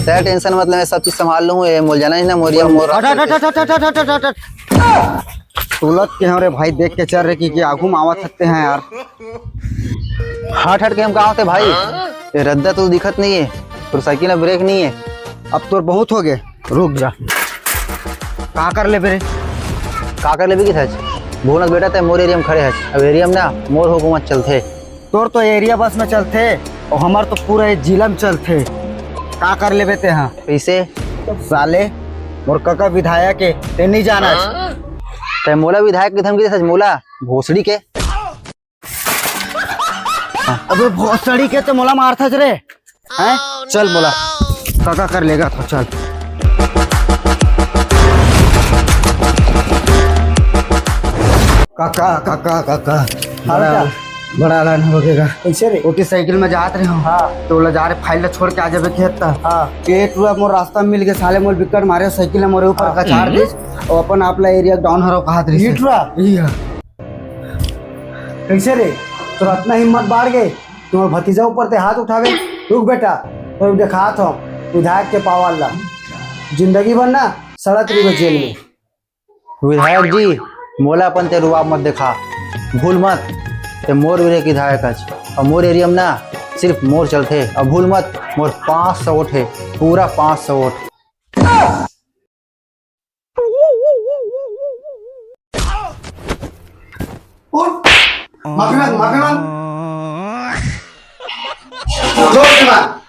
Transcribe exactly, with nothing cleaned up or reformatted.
तै tension मत ले, मैं सब चीज संभाल लूँ। ये मोला जाना हे ना, मोर एरिया मोर। हट, हट, हट, हट। तोला के हंव रे भाई, देख के चल रे कि, कि आगू में आवत हते हैं यार। हट हट के हम का होते भाई? ये रद्दा तो दिखत नहीं है, तोर साइकिल में ब्रेक नहीं है। अब तोर बहुत हो गए, रुक जा। का कर लेबे रे? का कर लेबे किथस? भूल मत बेटा, तै मोर एरिया में खड़े हस। अब एरिया में ना मोर हुकूमत चलथे। तोर तो एरिया बस में चलथे अउ हमर तो पूरा ये जिला में चलथे। का कर लेबे तेहा? कइसे? साले, मोर कका विधायक हे, तैं नहीं जानस। तैं मोला विधायक के धमकी देथस, मोला भोसड़ी के। अबे भोसड़ी के, तैं मोला मारथस रे। हैं? चल मोला कका कर लेगा तो चल। कका, कका, कका। हाँ बड़ा, बेटा। बड़ा लाइन हो गया। कइसे रे? ओती साइकिल में जात रहे हंव। हाँ। तो ओला जा रे, फाइल ला छोड़ के आ जाबे खेत तक। हाँ। के टुरा मोर रास्ता में मिल के साले मोर बिक्कट मारे, साइकिल ला मोरे ऊपर हाँ। कचार दिस, अउ अपन आप ला एरिया डाउन हरो कहात रहिस। ये टुरा? इया। कइसे रे? तोर अतना हिम्मत बाढ़ गे, तोर भतीजा ऊपर तैं हाथ उठाबे? रुक बेटा, तोर देखात हंव विधायक के पावर ला। जिंदगी भर ना सड़त रहिबे जेल में। विधायक जी, मोला अपन तैं रुआब मत देखा। भूल मत, तैं मोर एरिया के विधायक हस। अउ मोर एरिया में ना सिर्फ मोर चलथे। अउ भूल मत, मोर पाँच सौ वोट हे, पूरा पाँच सौ वोट। उठ, माफी मांग, माफी मांग। जोर से मांग।